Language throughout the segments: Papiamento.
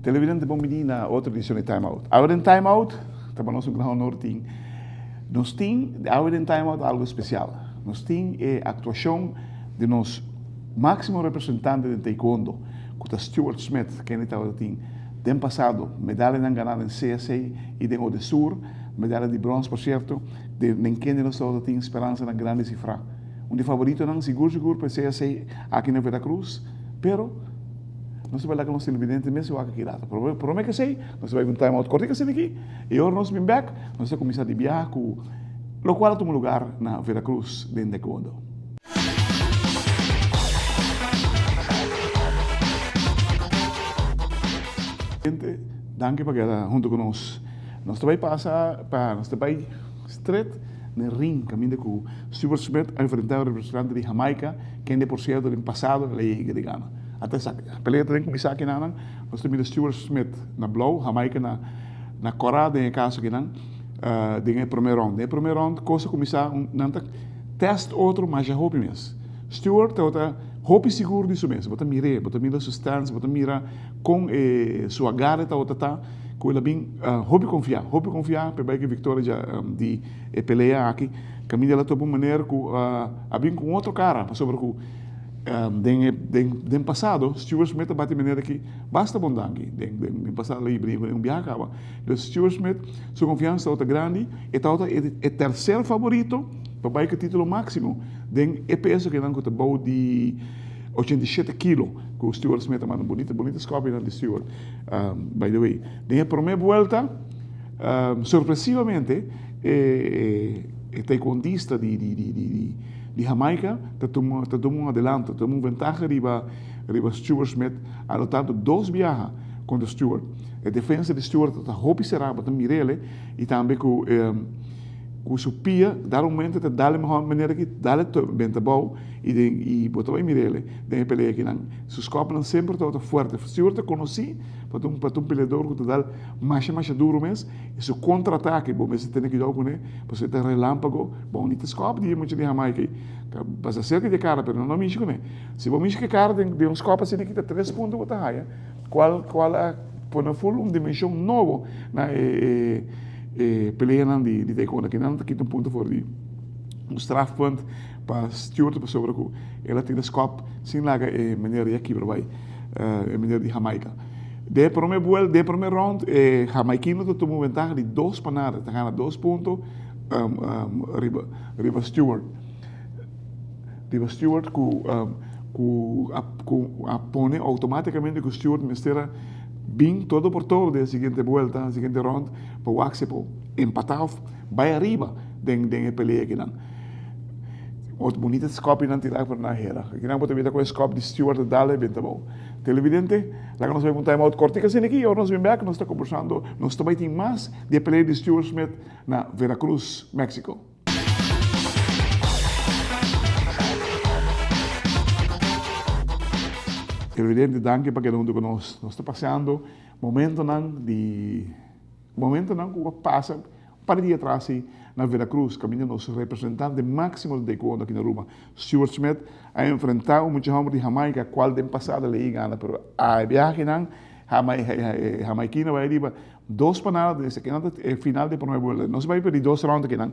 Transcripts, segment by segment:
Televidente bon bini na otro edicion di Time Out. Awe den Time Out ta pa nos un gran honor tin nos tin awe den Time Out algo especial. Nos tin e actuacion di nos Máksimo representante den taekwondo, ku ta Stuart Smith, kende tabata tin den pasado medalianan ganá den CSA i den Odesur, medalha di bròns por sierto, den kende nos tabata tin speransanan grandi sifrá. Un di favoritonan sigur sigur pa e CSA aki na Veracruz, pero nos ta bai laga nos televidente mes wak aki rato. Promé ku esei, nos ta bai ku un time out kòrtiku asina aki, i ora nos bin bèk, nos ta kuminsá di biaha ku lokual a tuma lugar na Veracruz den taekwondo. Gente, danki pa keda hunto ku nos. Nos ta bai pasa pa, nos ta bai stret na ring kaminda ku Stuart Smith a enfrentá e representante di Jamaica, kende por sierto den pasado el a yega di gana. Ata esaki, pelea ta den kuminsá akinan, nos ta mira Stuart Smith na blou, Jamaica na na kòrá den e kaso akinan, den e promé rònt. Den e promé rònt kos a kuminsá, nan ta. Test otro masha hopi mes. Stuart tabata hopi sigur di su mes. Bo ta mir'é, bo ta mira su stance, bo ta mira kon e su agarre tabata ta, ku el a bin hopi konfiá, hopi konfiá p'e bai ku e viktoria dja di e pelea aki. Kaminda el a topa un manera ku a bin ku un otro kara, pasobra ku den e den den pasado Stuart Smith a bati manera ki basta bon danki den den pasado el a bringa ku un biaha kaba. Dus Stuart Smith su konfiansa tabata grandi, e tabata e terser favorito pa bai ku e titulo máksimo den e peso kinan ku ta bou di 87 kilo ku Stuart Smith a manda. Bunita bunita skòpinan di Stuart by the way. Den e promé buelta sorpresivamente e taekwondista di di Jamaica ta tuma ta tuma un adelanto, ta tuma un ventaha riba riba Stuart Smith anotando dos biaha kontra Stuart. E defensa di Stuart ta hopi será, bo ta mir'el i tambe ku ku su pia dal un momento ta dal e mehor manera ki dal e benta abou i den i bo ta bai mir'el den e pelea kinan. Su skòpnan semper tabata fuerte. Stuart ta konosí pa ta un pa ta un peleador ku ta dal masha masha duru mes i su kontra-atake bo mester tene kuidou kuné pasobra e ta relámpago. Bon i ta skòp di e mucha di Hamaika ei ta pasa serka di e kara pero no no mishi kuné. Si bo mishi ku e kara den den un skòp asina kita tres punto bo ta haya kual kual a pone ful un dimenshon nobo na e e peleanan di di taekwondo. Kinan ta kita un punto for di un strafpunt pa Stuart pasobra ku el a tira skòp sin laga e meneer ya kibra bai, e meneer di Hamaika. Den e prome buel, den e prome round e hamaikino ta tuma un ventaha di dos pa nada, ta gana dos punto riba riba Stuart. Riba Stuart ku ku a ku a pone outomátikamente ku Stuart mester a bin todo por todo den e siguiente buelta, siguiente rond pa wak si por empatá òf bai ariba den den e pelea akinan. Otro bunita skòpinan tirá por nan hera. Akinan bo ta mira ku e skòp di Stuart a dal e benta abou. Televidente, laga nos bai pa un time out kòrtiku asina aki i ora nos bin bèk nos ta kombersando, nos ta bai tin mas di e pelea di Stuart Smith na Veracruz, Mexico. Televidente danki pa keda huntu ku nos. Nos ta paseando momentonan di momentonan ku a pasa un par di dia atras ei na Veracruz kaminda nos representante máksimo di taekwondo aki na Aruba, Stuart Smith, a enfrentá un mucha hòmber di Jamaica kual den pasado lei gana pero a e biaha akinan Jamaikino bai riba Dos pa nada den esaki nan ta e final di e prome buelta. Nos bai perdí dos round akinan.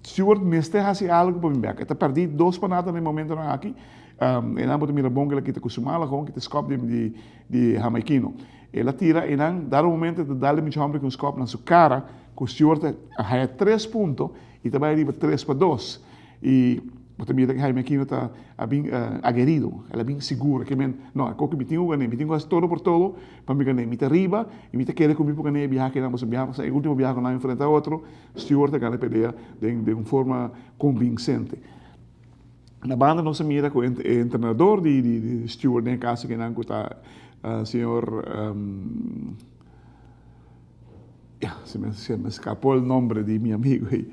Stewart mester hasi algu pa bin bek. E ta perdí dos pa nada na e momentonan aki. E nan bo ta mira bon ku el a kita ku su mala kon kita skòp di di di hamaikino. El a tira e nan dado momento e ta dal e mucha hòmber ku un skòp na su kara ku Stewart a haya tres punto i ta bai riba tres pa dos. I bo ta mira ku Jaime Aquino ta a bin agerido, el a bin sigur, ke men, no, e koki mi tin ku gané, mi tin ku hasi todo por todo pa mi gané, mi ta riba i mi ta kere ku mi por gané e biaha kinan, pasobra biaha pasá, e ultimo biaha ku nan a enfrentá otro, Stewart a gana e pelea den den un forma konvinsente. Na banda nos a mira ku e entrenador di di Stewart den e kaso kinan ku ta señor Ya, se me se me escapó el nombre di mi amigo ei.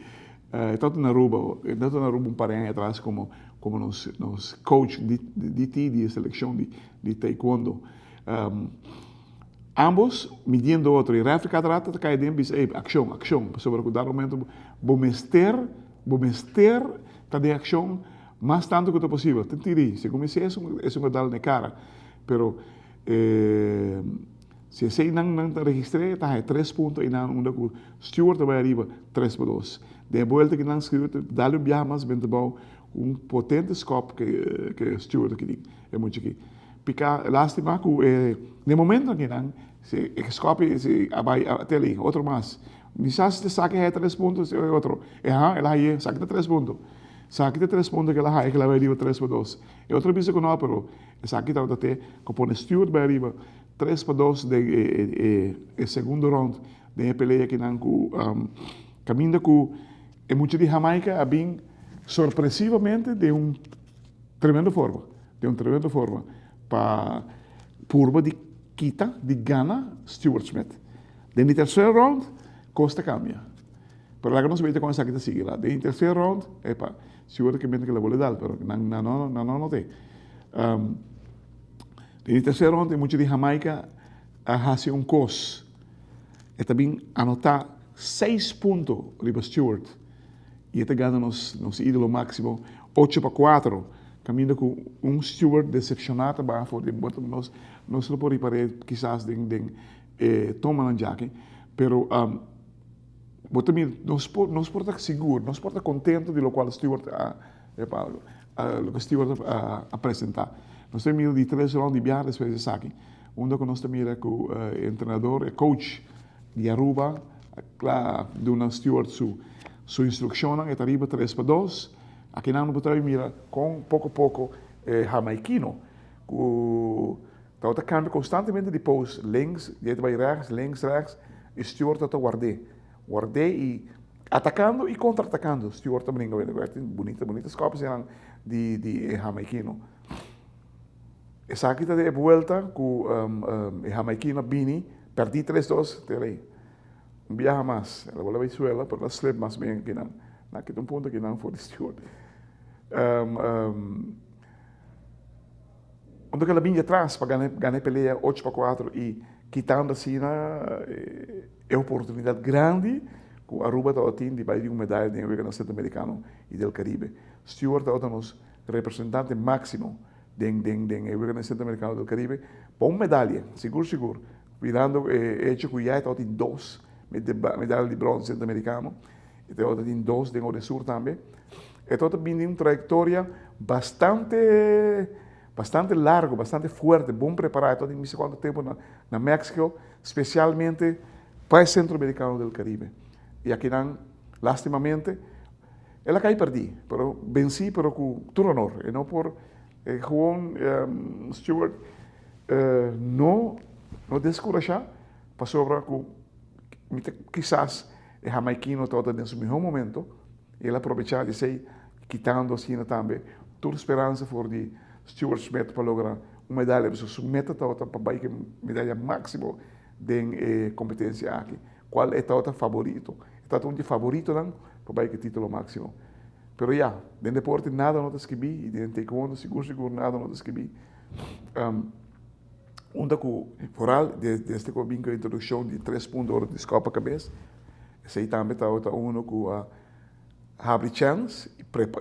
E tabata na Aruba, e tabata na Aruba un par di aña atras komo. komo nos nos coach di DT di e selekshon di di taekwondo. Ambos midiendo otro y refri cada rato ta cay den bisa ey accion accion pasobra cu dado momento bo mester bo mester ta den accion mas tanto cu ta posibel tin tiri segun mi si esun esun a dal na e cara pero si esey nan nan ta registre ta haya tres punto eynan unda cu Stewart ta bay ariba tres pa dos den e buelta ki nan Stewart ta dal un biaha mas benta bao cu un potente scop ke Stewart a kiri e mucha aki. Pica lastima cu e den momento aki nan si e scopi si a bay a tele otro mas mi sa si ta saki haya tres punto si otro e ha el a haye saki ta tres punto saki ta tres punto ke el a haya ke el a bay riba tres pa dos e otro bisa cu no pero esaki tabata te cu pone Stewart bay riba 3 pa 2 den e e e segundo round den e pelea aki nan cu caminda cu e mucha di Jamaica a bin sorpresivamente den un tremendo forma. Den un tremendo forma pa purba di kita, di gana Stuart Smith. Den di tercer round cos ta cambia. Pero laga nos weten con esaki ta sigui la. Den di tercer round, epa, Stuart ke mete ke la bola dal, pero nan nan no nan no note. Um, den di tercer round e mucha di Jamaica a haci un cos. E ta bin anota seis punto riba Stuart. Y e ta gana nos nos idolo maximo 8 pa 4, caminda cu un Stewart decepciona ta baha for di boto. Nos nos lo por ripare kisas den den e tomanan djaki, pero bo ta mira nos por ta sigur, nos por ta contento di locual Stewart a loke Stewart a presenta. Nos ta mira di tres round di biaha despues di esaki, unda cu nos ta mira cu e entrenador, e coach di Aruba, a duna Stewart su su instruccionnan. E ta riba 3 pa 2. Akinan no por ta mira con poco poco e hamaikino cu tabata cambia constantemente di pose, links, di ta bay rechts, links, rechts, y Stewart ta ward'é, ward'é y atacando y contraatacando. Stewart ta bringa wende bunita bunita scopes di di e hamaikino. Esaki ta e vuelta cu e hamaikino a bini perdi 3-2 te rey. Un biaha mas, el a bola bay suela, pero el a slip mas bien akinan. Nan kita un punto akinan for di Stewart. Unda cu el a bini atras pa gana gana e pelea 8 pa 4 y kitando asina e oportunidad grandi cu Aruba tabatin di bay di un medaya den e Weganan Centroamericano y del Caribe. Stewart tabata nos representante maximo den den den e Weganan Centroamericano del Caribe pa un medaya, sigur sigur, mirando e hecho cu ya e tabatin dos medaya di bronce centroamericano, e tabatin dos den Odesur tambe. E tabata bini un trayectoria bastante bastante largo, bastante fuerte, bon prepara. E tabatin mester cuanto tempo na na Mexico, specialmente pa e Centroamericano del Caribe. Y akinan, lastimamente, el a cay perdi, pero venci pero cu tur honor. E no por, e gewoon Stewart no no descurasha, pasobra cu mi ta kisas e hamaikino tabata den su miho momento y el a aprobecha di esey, kitando asina tambe tur speransa for di Stewart Smith pa logra un medaya, pasobra su meta tabata pa bay cu e medaya maximo den e competencia aki, cual e tabata favorito, e tabata un di e favoritonan pa bay cu e titulo maximo. Pero ya, den deporte nada no ta skibi y den taekwondo sigur sigur nada no ta skibi. Unda cu vooral desde cu a bin cu e introduccion di tres punto ora di scop pa cabes, esey tambe tabata uno cu a habri chance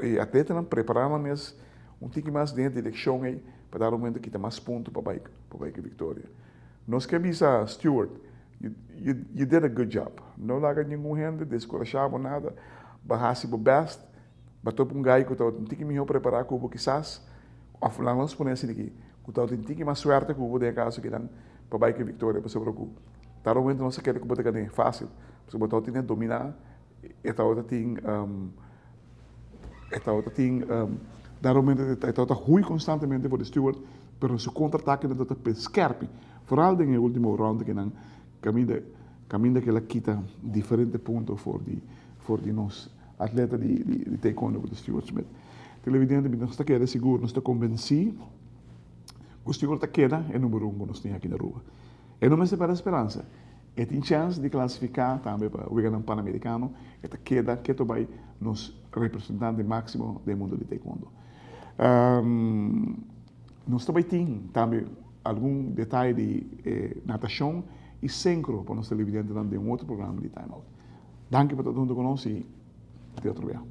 y atletanan prepara nan mes un tiki mas den e direccion ey pa dado momento kita mas punto pa bay pa bay cu victoria. Nos ke bisa Stewart, you, you, you did a good job. No laga ningun hende descorasha bo nada, bo haci bo best, bo topa un guy cu tabata un tiki miho prepara cu bo kisas, of laga nos pone asina aki, cu tabata un tiki mas suerte cu bo den e caso akinan pa bay cu e victoria, pasobra cu tal momento nos a kere cu bo ta gane facil, pasobra bo tabata tin e domina, e tabata tin, e tabata tin, dado momento e tabata hui constantemente for di Stewart, pero su contraatakenan tabata skerpi, vooral den e ultimo round akinan, caminda caminda cu el a kita diferente punto for di for di nos atleta di di taekwondo cu ta Stewart Smith. Televidente, nos ta keda sigur, nos ta convenci cu Stewart ta keda e numero un cu nos tin aki na Aruba. E no mester perde speransa. E tin chance di clasifica tambe pa Weganan Panamericano. E ta keda keto bay nos representante maximo den mundo di taekwondo. Nos ta bai tin tambe algun detaye di e natashon i senkro pa nos televidentenan den un otro programa di Time Out. Danki pa ta huntu ku nos i te otro bia.